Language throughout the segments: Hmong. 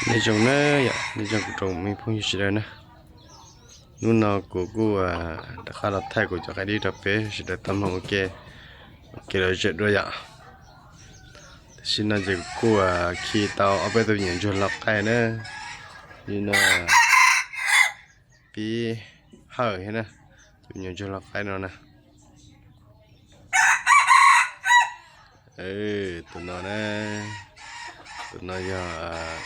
Nyob zoo na yom, nyob zoo kuv tsoom me phooj ywg sawv daws na. Hnub no kuv kuj rov qab los thaij kuv cov qaib dib rau peb sawv daws tau mloog ua ke, ua ke lom zem dua yom. Tam sim no ces kuv kuj khi tau ob peb tus me nyuam ntsuag lau qaib na. Li no pib hawm thiab na, tus me nyuam ntsuag lau qaib no na. Tus no na, tus no yog,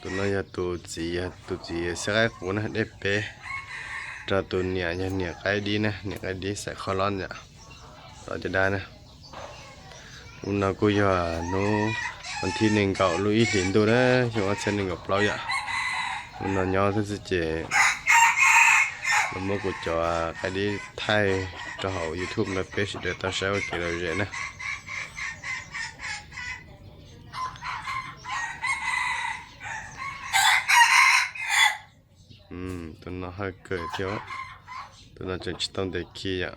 tus no yog tus txiv, tus txiv xab qaib qus na, dej peb, rau tus niam yog niam qaib dib na, niam qaib dib xaim qhov lob yom, los caj dab na. Hnub no kuj yog hnub vas thib nees nkaum lub ib hlis ntuj na, xyoo ob txhiab nees nkaum plaub yom. Hnub no nyob xwb ces los muab kuv cov qaib dib thaij rau hauv YouTube no peb sawv daws tau saib ua kev lom zem na. Tus no hawm kawg thiab, tus no tseem tsis tau ntes khi yom.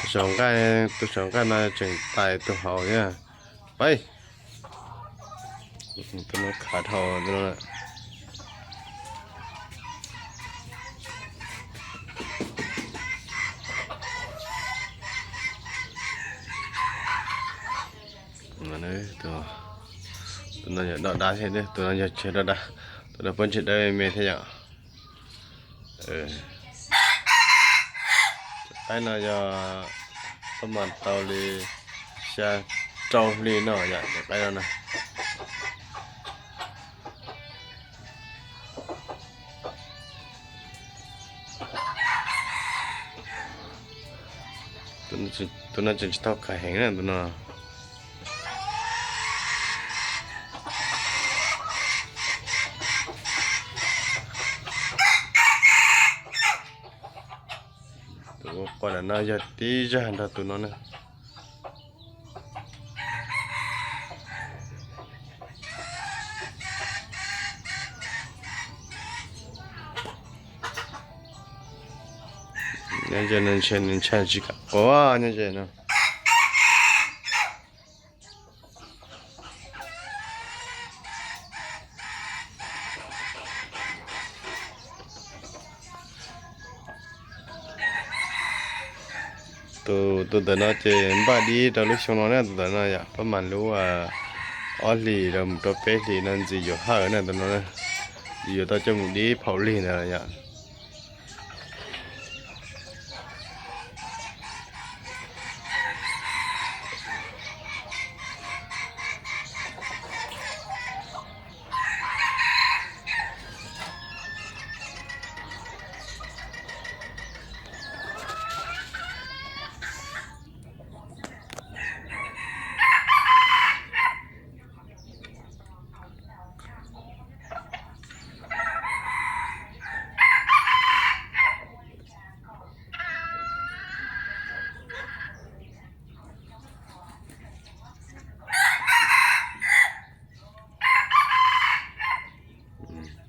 Tus saum nqaij, tus saum nqaij no tseem tais tus hauv thiab. Pais, tus no khav dhau tus no. Tus no yog doj dab thiab, tus no yog tsis doj dab, tus no poob ntseg dawb me thiab yom. Cov qaib no yog pab mas tau li xya rau hli no yom, cov qaib no na. Tus no tseem tsis tau khav heev na tus no. Tus ua quaj ntawm no yog tib zag nrog tus no na. Nyob ze no ntshe nws ntshai tsis kam quaj nyob ze no. Tus, tus ntawm no ces npaj dib rau lub xyoo no na, tus ntawm no yom, pab mas lub ob hlis rau mus rau peb hlis no ntxim yuav hawm na tus no, ntxim yuav tau coj mus dib phaum lig ntawd yom.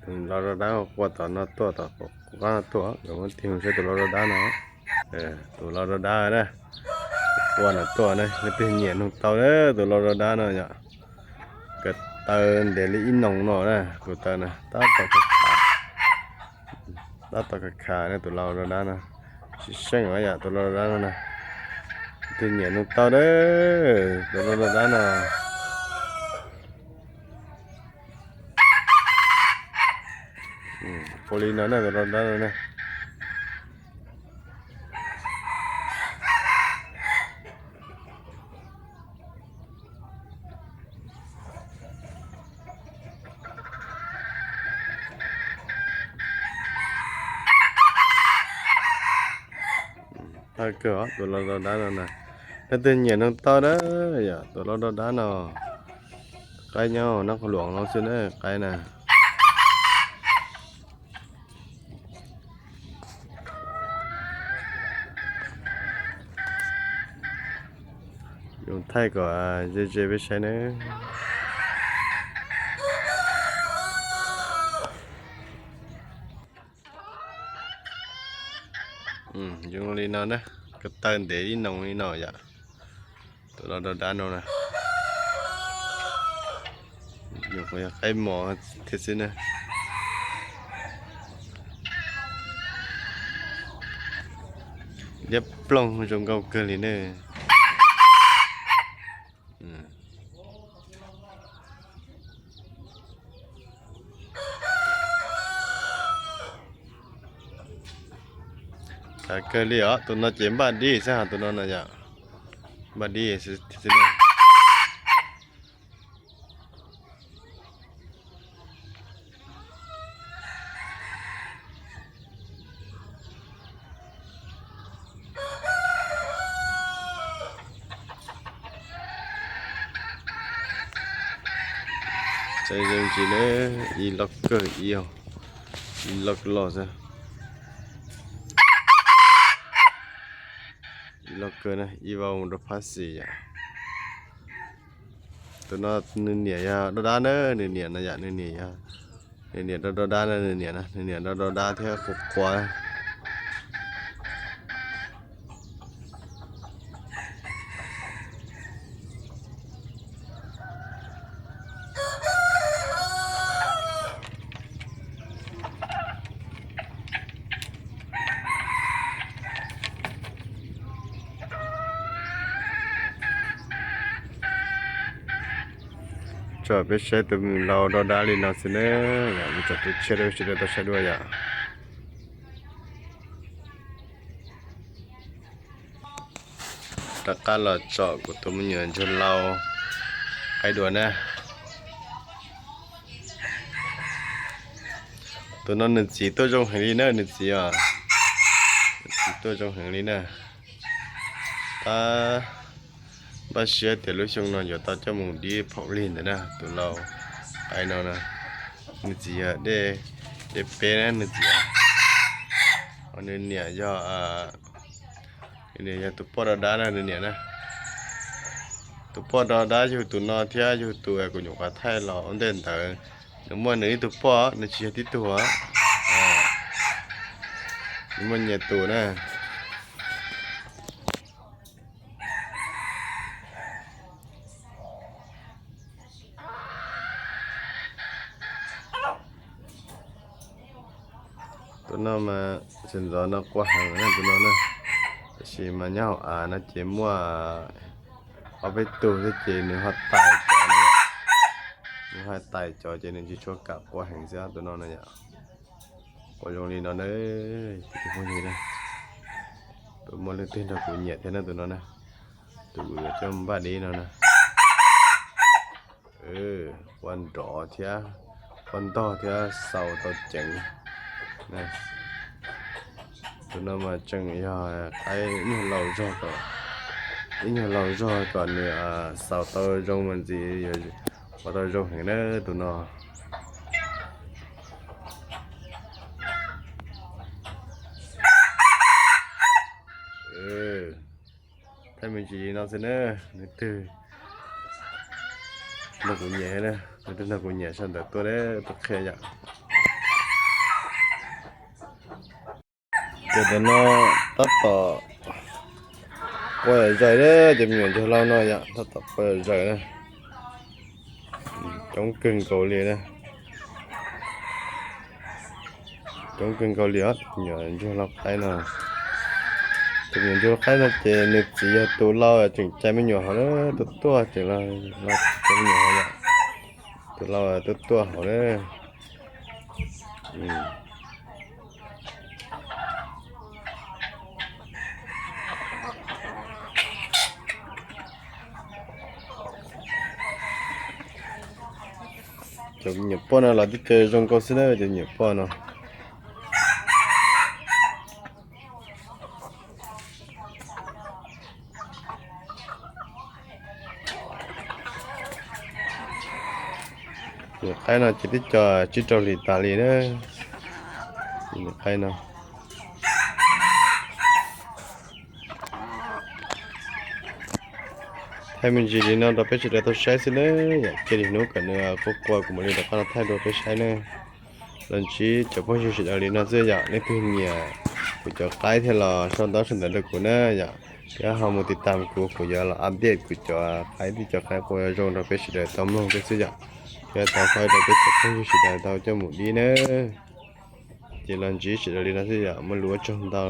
Tus lau rau dab quaj tom no tuaj, tom qab no tuaj, nkawd muab tig mus saib tus lau rau dab no. Tus lau rau dab na, quaj no tuaj na, leej twg nyiam nug tau na, tus lau rau dab no yom. Kawg taw ntev li ib noo no na, tus taw na tab tom khav khav, tab tom khav khav na tus lau rau dab no. Sib seej os yom tus lau rau dab no na. Leej twg nyiam nug tau na, tus lau rau dab no. Ua li no na tus lau rau dab no na. Tag kawg os tus lau rau dab no na. Leej twg nyiam nug tau na, yog tus lau rau dab no. Qaib nyob Nab Qhua Luam no xwb na qaib na. Yuav thaij kom ze ze peb saib nawb. Zoo li no na, ko taw ntev ib noo li no yom. Tus no rau dab no na, nyuam qhuav yog qaib mos thiab xwb na. Liab ploog zoo nkauj kawg li na. Tag kawg li os, tus no ces npaj dib xwb hos tus no no yom. Npaj dib xwb. Txawm zoo tsis ne, ib loj kawg ib, ib loj loj xwb. Ib loj kawg na, ib vau mus rau phab xis yom. Tus no nws niam yog doj dab na, nws niam no yom, nws niam yog, nws niam rau doj dab na, nws niam na, nws niam rau doj dab thiab quav quav. Tso peb saib tus laus rau dab li no xwb na, yog mus tso tus tshiab rau sawv daws tau saib dua yom. Rov qab los tsom kuv tus me nyuam ntsuag laus qaib dua na. Tus no nws txiv tuaj zoo heev li na, nws txiv os. Nws txiv tuaj zoo heev li na. Tab npaj siab tias lub xyoo no yuav tau coj mus dib phaum lig ntawd na, tus laus qaib no na. Nws txiv yog dej, dej peb na nws txiv. Ho nws niam yog, nws niam yog tus poj doj dab na nws niam na. Tus poj doj dab yug tus no thiab yug tus kuv nyuam qhuav thaij los ua ntej ntawd. Nws muaj nws ib tug poj, nws tsis yog tib tug. Nws muaj nyias tus na. Tus no mas tsis ntxov no qua heev na tus no na. Tab sis mas nyob hauv av no ces muaj ob peb tug thiab ces nws ho tais cov no, nws ho tais cov ces nws tsis tshua kam qua heev xwb tus no na yom. Qua zoo li no na, tus phooj ywg na, tus muaj leej twg nrog kuv nyiam thiab na tus no na, tus kuv yuav coj npaj dib no na. Qua nrov thiab, qua ntog thiab xaus tau ceev. Tus no mas tseem yog qaib ib nyuag laus zog kom, ib nyuag laus zog kom nws xaus tau zoo mas ntxiv ua tau zoo heev na tus no. Thaij me ntsis li no xwb na, nws twg nrog kuv nyiam, nws twg nrog kuv nyiam sau ntawv tuaj, tuaj qhia yom. Ces tus no tab tom qua zom zaws na, cov me nyuam ntsuag laus no yom, tab tom qua zom zaws na. Coob kawg nkaus li na. Coob kawg nkaus li os, me nyuam ntsuag laus qaib no. Tus me nyuam ntsuag laus qaib no ces nws txiv yog tus laus tseem cais me nyuam hauv na, tuaj tuaj tseem laus cais me nyuam hauv yom. Tus laus tuaj tuaj hauv na. Cov me nyuam poj no los tib co zoo nkauj xwb na, cov me nyuam poj no. Nyuam qaib no ces twb cov tsib rau hlis tas li na. Nyuam qaib no. Thaij me ntsis li no rau peb sawv daws tau saib xwb na, yom, cia li hnub kom nws qua qua kuv mam li rov qab los thaij rau peb saib na. Los ntsib cov phooj ywg sawv daws li no xwb yom, leej twg nyiam kuv cov qaib thiab los sau ntaub sau ntawv rau kuv na yom. Thiab ho mus tiv tam kuv, kuv yuav los update kuv cov qaib thiab cov qaib qua zoo rau peb sawv daws tau mloog thiab xwb yom. Thiab tau faib rau peb cov phooj ywg sawv daws tau coj mus dib na. Ces los ntsib sawv daws li no xwb yom, muaj lus ua tsaug ntau.